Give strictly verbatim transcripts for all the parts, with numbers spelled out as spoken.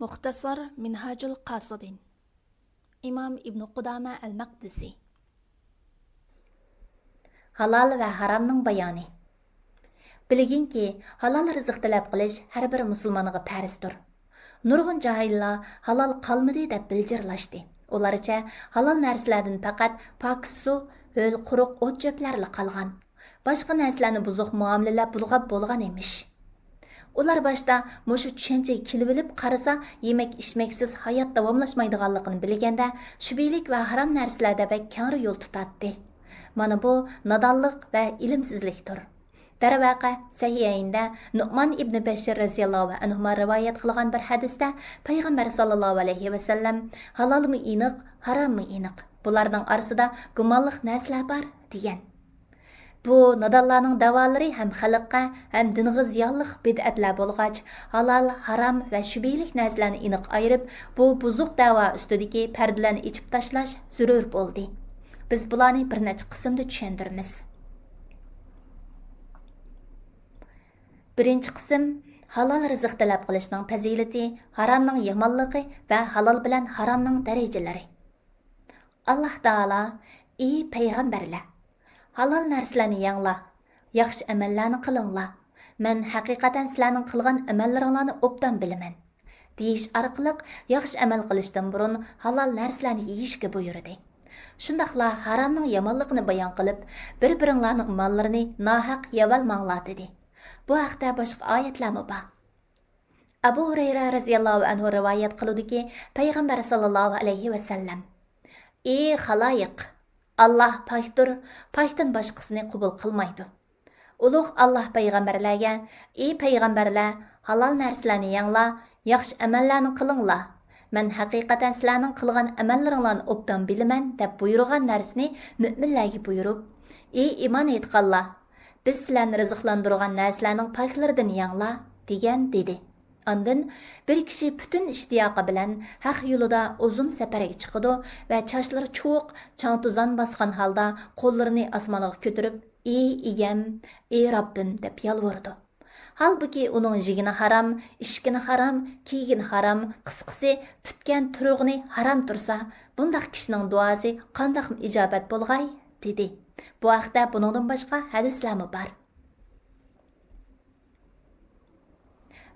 مۇختەسار مىنھاجۇل قاسىدىن. ئىمام ئىبنى قۇدامە ئەل مەقدىسى. ھالال ۋە ھارامنىڭ بايانى. بىلگىنكى، ھالال رىزىق تەلەپ قىلىش ھەر بىر مۇسۇلمانغا پەرزدۇر. نۇرغۇن جاھىللار ھالال قالمىدى دەپ بىلجىرلاشتى. ئۇلارچە، ھالال نەرسىلەردىن پەقەت پاكىز سۇ، ھۆل قۇرۇق ئوت-چۆپلەرلا قالغان. باشقا نەرسىلەرنى بۇزۇق مۇئامىلە بىلەن بۇلغاپ بولغان ئىمىش. ئۇلار باشتا مۇشۇ چۈشەنچىگە كېلىۋېلىپ قارىسا، يېمەك-ئىچمەكسىز ھايات داۋاملاشمايدىغانلىقىنى بىلگەندە، شۈبھىلىك ۋە ھارام نەرسىلەردە بەك كەڭرى يول تۇتاتتى. مانا بۇ نادانلىق ۋە ئىلىمسىزلىكتۇر. دەرۋەقە، سەھىھەيندە نۇئمان ئىبنى بەشىر رەزىياللاھۇ ئەنھۇما رىۋايەت قىلغان بىر ھەدىستە پەيغەمبەر ساللاللاھۇ ئەلەيھى ۋەسەللەم، ھالالمۇ ئېنىق، ھاراممۇ ئېنىق، بۇلارنىڭ ئارىسىدا گۇمانلىق نەرسىلەر بار، دېگەن. بۇ نادانلارنىڭ دەۋالىرى ھەم خەلققە، ھەم دىنغا زىيانلىق بىدئەتلەر بولغاچ، ھالال، ھارام ۋە شۈبھىلىك نەرسىلەرنى ئېنىق ئايرىپ، بۇ بۇزۇق دەۋا ئۈستىدىكى پەردىلەرنى ئېچىپ تاشلاش زۆرۈر بولدى. بىز بۇلارنى بىر نەچچە قىسىمدا چۈشەندۈرىمىز. بىرىنچى قىسىم، ھالال رىزىق تەلەپ قىلىشنىڭ پەزىلىتى، ھارامنىڭ يامانلىقى ۋە ھالال بىلەن ھارامنىڭ دەرىجىلىرى. ئاللاھ تائالا، ئى پەيغەمبەرلەر، ھالال نەرسىلەرنى يەڭلار، ياخشى ئەمەللەرنى قىلىڭلار، مەن ھەقىقەتەن سىلەرنىڭ قىلغان ئەمەللىرىڭلارنى ئوبدان بىلىمەن، دېيىش ئارقىلىق ياخشى ئەمەل قىلىشتىن بۇرۇن ھالال نەرسىلەرنى يېيىشكە بۇيرۇدى. شۇنداقلا ھارامنىڭ يامانلىقىنى بايان قىلىپ، بىر-بىرىڭلارنىڭ ماللىرىنى ناھەق يەۋالماڭلار، دېدى. بۇ ھەقتە باشقا ئايەتلەرمۇ بار. ئەبۇ ھۇرەيرە رەزىياللاھۇ ئەنھۇ رىۋايەت قىلىدۇكى، پەيغەمبەر ساللاللاھۇ ئەلەيھى ۋەسەللەم، ئى خالايىق! ئاللاھ پاكتۇر، پاكتىن باشقىسىنى قوبۇل قىلمايدۇ. ئۇلۇغ ئاللاھ پەيغەمبەرلەرگە، ئى پەيغەمبەرلەر، ھالال نەرسىلەرنى يەڭلار، ياخشى ئەمەللەرنى قىلىڭلار، مەن ھەقىقەتەن سىلەرنىڭ قىلغان ئەمەللىرىڭلارنى ئوبدان بىلىمەن، دەپ بۇيرۇغان نەرسىنى مۆمىنلەرگە بۇيرۇپ، ئى ئىمان ئېيتقانلار! بىز سىلەرنى رىزىقلاندۇرغان نەرسىلەرنىڭ پاكلىرىدىن يەڭلار، دېگەن، دېدى. ئاندىن بىر كىشى پۈتۈن ئىشتىياقى بىلەن ھەق يولىدا ئۇزۇن سەپەرگە چىقىدۇ ۋە چاچلىرى چۇۋۇق، چاڭ-توزان باسقان ھالدا قوللىرىنى ئاسمانغا كۆتۈرۈپ، ئى ئىگەم، ئى رەببىم، دەپ يالۋۇرىدۇ. ھالبۇكى، ئۇنىڭ يېگىنى ھارام، ئىچكىنى ھارام، كىيگىنى ھارام، قىسقىسى، پۈتكەن تۇرغىنى ھارام تۇرسا، بۇنداق كىشىنىڭ دۇئاسى قانداقمۇ ئىجابەت بولغاي؟ دېدى. بۇ ھەقتە بۇنىڭدىن باشقا ھەدىسلەرمۇ بار.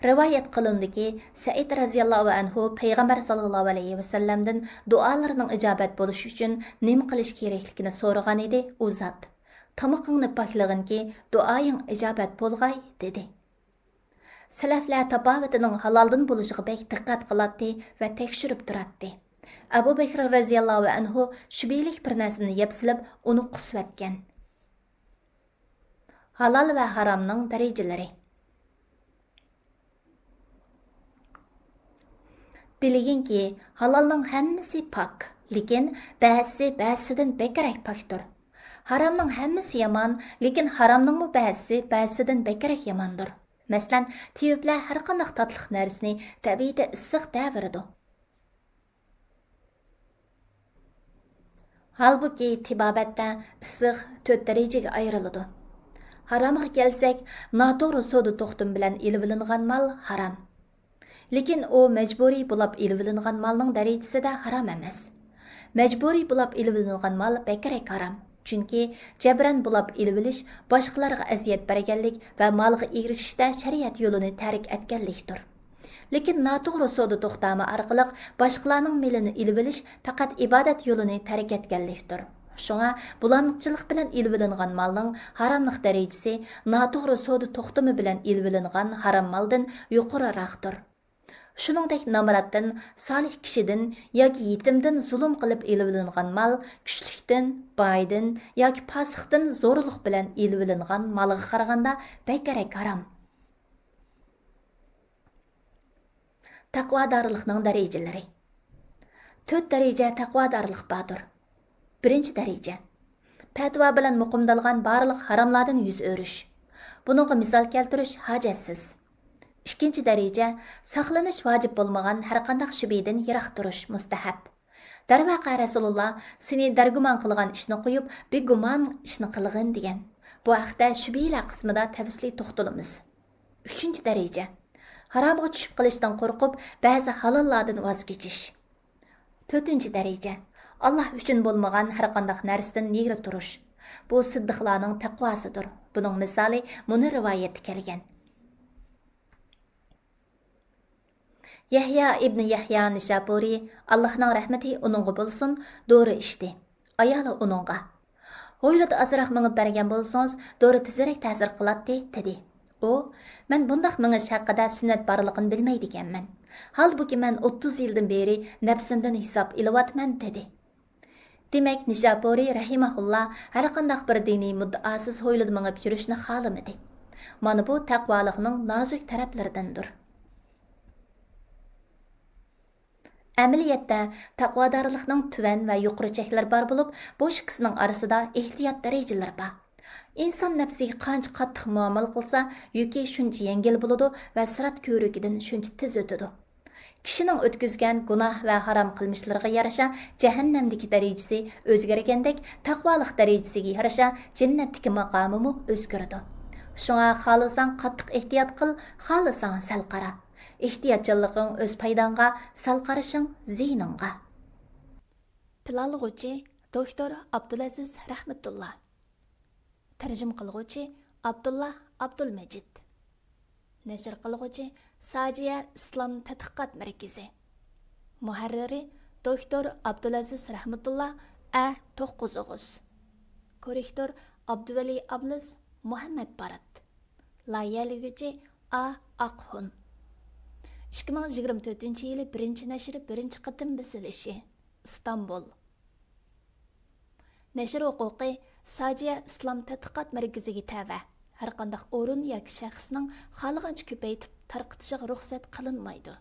رىۋايەت قىلىنىدۇكى، سەئىد رەزىياللاھۇ ئەنھۇ پەيغەمبەر ساللاللاھۇ ئەلەيھى ۋەسەللەمدىن دۇئالىرىنىڭ ئىجابەت بولۇشى ئۈچۈن نېمە قىلىش كېرەكلىكىنى سورىغانىدى، ئۇ زات، تامىقىڭنى پاكلىغىنكى، دۇئايىڭ ئىجابەت بولغاي، دېدى. سەلەفلەر تاپاۋىتىنىڭ ھالالدىن بولۇشىغا بەك دىققەت قىلاتتى ۋە تەكشۈرۈپ تۇراتتى. ئەبۇ بەكرى رەزىياللاھۇ ئەنھۇ شۈبھىلىك بىر نەرسىنى يەپ سېلىپ، ئۇنى قۇسۇۋەتكەن. ھالال ۋە ھارامنىڭ دەرىجىلىرى. بىلگىنكى، ھالالنىڭ ھەممىسى پاك، لېكىن بەزىسى بەزىسىدىن بەكرەك پاكتۇر. ھارامنىڭ ھەممىسى يامان، لېكىن ھارامنىڭمۇ بەزىسى بەزىسىدىن بەكرەك ياماندۇر. مەسىلەن، تېۋىپلەر ھەرقانداق تاتلىق نەرسىنى تەبىئىتى ئىسسىق دەۋېرىدۇ. ھالبۇكى، تېبابەتتە ئىسسىق تۆت دەرىجىگە ئايرىلىدۇ. ھارامغا كەلسەك، ناتوغرا سودا توختىمى بىلەن ئېلىۋېلىنغان مال ھارام. لېكىن ئۇ مەجبۇرىي بۇلاپ ئېلىۋېلىنغان مالنىڭ دەرىجىسىدە ھارام ئەمەس. مەجبۇرىي بۇلاپ ئېلىۋېلىنغان مال بەكرەك ھارام. چۈنكى جەبرەن بۇلاپ ئېلىۋېلىش باشقىلارغا ئەزىيەت بەرگەنلىك ۋە مالغا ئېرىشىشتە شەرىئەت يولىنى تەرك ئەتكەنلىكتۇر. لېكىن ناتوغرا سودا توختامى ئارقىلىق باشقىلارنىڭ مېلىنى ئېلىۋېلىش پەقەت ئىبادەت يولىنى تەرك ئەتكەنلىكتۇر. شۇڭا بۇلامچىلىق بىلەن ئېلىۋېلىنغان مالنىڭ ھاراملىق دەرىجىسى ناتوغرا سودا توختىمى بىلەن ئېلىۋېلىنغان ھارام مالدىن يۇقىرىراقتۇر. شۇنىڭدەك نامراتتىن، سالىھ كىشىدىن ياكى يېتىمدىن زۇلۇم قىلىپ ئېلىۋېلىنغان مال كۈچلۈكتىن، بايدىن ياكى پاسىقتىن زورلۇق بىلەن ئېلىۋېلىنغان مالغا قارىغاندا بەكرەك ھارام. تەقۋادارلىقنىڭ دەرىجىلىرى. تۆت دەرىجە تەقۋادارلىق باردۇر. بىرىنچى دەرىجە، پەتىۋا بىلەن مۇقىمدالغان بارلىق ھاراملاردىن يۈز ئۆرۈش. بۇنىڭغا مىسال كەلتۈرۈش ھاجەتسىز. ئىككىنچى دەرىجە، ساقلىنىش ۋاجىپ بولمىغان ھەرقانداق شۈبھىدىن يىراق تۇرۇش مۇستەھەب. دەرۋەقە، رەسۇلۇللا سېنى دەرگۇمان قىلغان ئىشنى قويۇپ، بىگۇمان ئىشنى قىلغىن، دېگەن. بۇ ھەقتە شۈبھىلەر قىسمىدا تەپسىلىي توختىلىمىز. ئۈچىنچى دەرىجە، ھارامغا چۈشۈپ قېلىشتىن قورقۇپ، بەزى ھالاللاردىن ۋاز كېچىش. تۆتىنچى دەرىجە، ئاللاھ ئۈچۈن بولمىغان ھەرقانداق نەرسىدىن نېرى تۇرۇش. بۇ سىددىقلارنىڭ تەقۋاسىدۇر. بۇنىڭ مىسالى مۇنۇ رىۋايەتتە كەلگەن. يەھيا ئىبنى يەھيا نىشاپۇرى، ئاللاھنىڭ رەھمىتى ئۇنىڭغا بولسۇن، دورا ئىچتى. ئايالى ئۇنىڭغا، «ھويلىدا ئازراق مېڭىپ بەرگەن بولسىڭىز، دورا تېزرەك تەسىر قىلاتتى» دېدى. ئۇ، «مەن بۇنداق مېڭىش ھەققىدە سۈننەت بارلىقىنى بىلمەيدىكەنمەن. ھالبۇكى، مەن ئوتتۇز يىلدىن بېرى نەپسىمدىن ھېساب ئېلىۋاتىمەن» دېدى. دېمەك، نىشاپۇرى رەھىمەھۇللا ھەرقانداق بىر دىنىي مۇددىئاسىز ھويلىدا مېڭىپ يۈرۈشنى خالىمىدى. مانا بۇ تەقۋالىقنىڭ نازۇك تەرەپلىرىدىندۇر. ئەمەلىيەتتە، تەقۋادارلىقنىڭ تۆۋەن ۋە يۇقىرى چەكلىرى بار بولۇپ، بۇ ئىككىسىنىڭ ئارىسىدا ئېھتىيات دەرىجىلىرى بار. ئىنسان نەپسىگە قانچە قاتتىق مۇئامىلە قىلسا، يۈكى شۇنچە يەڭگىل بولىدۇ ۋە سىرات كۆۋرۈكىدىن شۇنچە تېز ئۆتىدۇ. كىشىنىڭ ئۆتكۈزگەن گۇناھ ۋە ھارام قىلمىشلىرىغا يارىشا جەھەننەمدىكى دەرىجىسى ئۆزگەرگەندەك، تەقۋالىق دەرىجىسىگە يارىشا جەننەتتىكى ماقامىمۇ ئۆزگىرىدۇ. شۇڭا خالىساڭ قاتتىق ئېھتىيات قىل، خالىساڭ سەل قارا. ئېھتىياتچانلىقىڭ ئۆز پايداڭغا، سەل قارىشىڭ زىيىنىڭغا. پىلانلىغۇچى، دوكتور ئابدۇلئەزىز رەھمەتۇللا. تەرجىمە قىلغۇچى، ئابدۇللا ئابدۇلمەجىت. نەشر قىلغۇچى، ساجىيە ئىسلام تەتقىقات مەركىزى. مۇھەررىرى، دوكتور ئابدۇلئەزىز رەھمەتۇللا، ئە توققۇز ئوغۇز. كوررېكتور، ئابدۇۋەلى ئابلىز، مۇھەممەد بارات. لايىھەلىگۈچى، ئا ئاقھۇن. ئىككى مىڭ يىگىرمە تۆتىنچى يىلى بىرىنچى نەشرى بىرىنچى قېتىم بېسىلىشى. ئىستانبۇل. نەشر ھوقۇقى ساجىيە ئىسلام تەتقىقات مەركىزىگە تەۋە. ھەرقانداق ئورۇن ياكى شەخسنىڭ خالىغانچە كۆپەيتىپ تارقىتىشىغا رۇخسەت قىلىنمايدۇ.